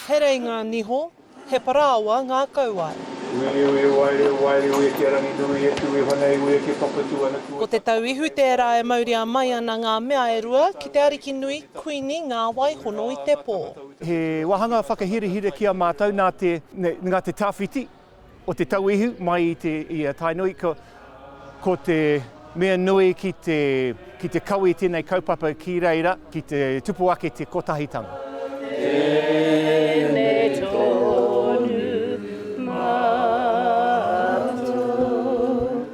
He rei ngā niho, he parāoa ngā kauae. Ko te tau ihu tērā e mauria mai ana ngā mea e rua ki te Arikinui Kuini Ngā Waihono i te pō. He wāhanga whakahirahira ki a mātou nā te, nā te tawhiti o te tauihu mai i te i a Tainui, ko, ko te mea nui ki te, ki te kawe i tēnei kaupapa ki reira, ki te tupu ake te kotahitanga. Tēnei tonu mātou.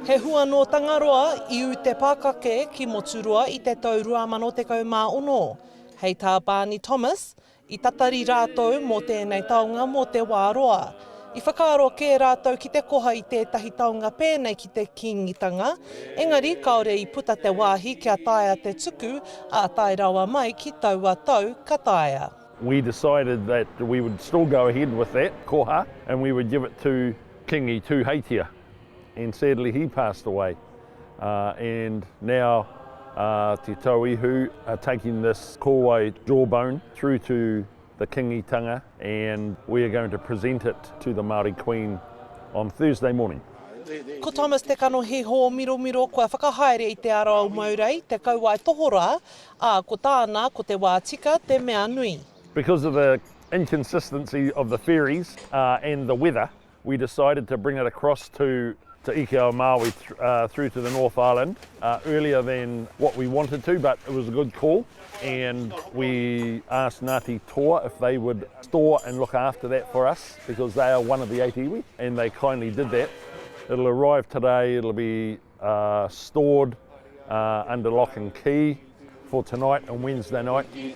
He hua nō Tangaroa i ū te pākake ki Moturoa i te tau 2016. Hei tā Barney Thomas, I tatari rātou mō tēnei taonga mō te wā roa. I whakaaro kē rātou ki te koha i tētahi taonga pēnei ki te Kīngitanga, engari kāore i puta te wāhi kia taea te tuku, ā, tae rawa mai ki taua tau ka taea. We decided that we would still go ahead with that koha and we would give it to Kingi Tuheitia and sadly he passed away. And now Te Tauihu are taking this kōwai jawbone through to the Kingitanga and we are going to present it to the Māori Queen on Thursday morning. Ko Thomas Te Kanohi Hōmiromiro kua whakahaere i Te Ara o Maurei, Te Kauae Tohorā, ā, ko tāna ko te wā tika te mea nui. Because of the inconsistency of the ferries and the weather, We decided to bring it across to Te Ika-a-Māui through to the North Island earlier than what we wanted to, but it was a good call and we asked Ngāti Toa if they would store and look after that for us because they are one of the eight iwi and they kindly did that. It'll arrive today, it'll be uh, stored uh, under lock and key for tonight and Wednesday night. E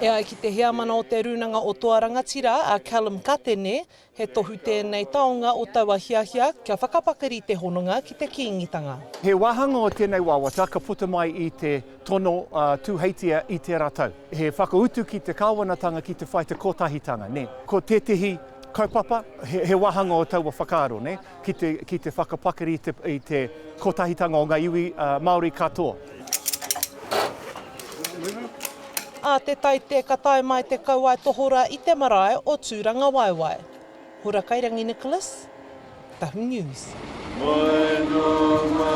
ai ki te heamana o Te Rūnanga o Toa Rangatira, a Callum Katene, he tohu tēnei taonga o taua hiahia kia whakapakari te hononga ki te Kīngitanga. He wāhanga o tēnei wawata ka puta mai i te tono a Tūheitia i tērā tau. He whakautu ki te kāwanatanga ki te whai te kotahitanga, nē. Ko tētehi kaupapa, he, he wāhanga o taua whakaaro, nē. ki te, ki te whakapakari i te, i te kotahitanga o ngā iwi Māori katoa. Ā te Taite ka tae mai te kauae tohora i te marae o Tūrangawaewae. Hora Kairangi Nicholas, Tahu News. Moe no mai.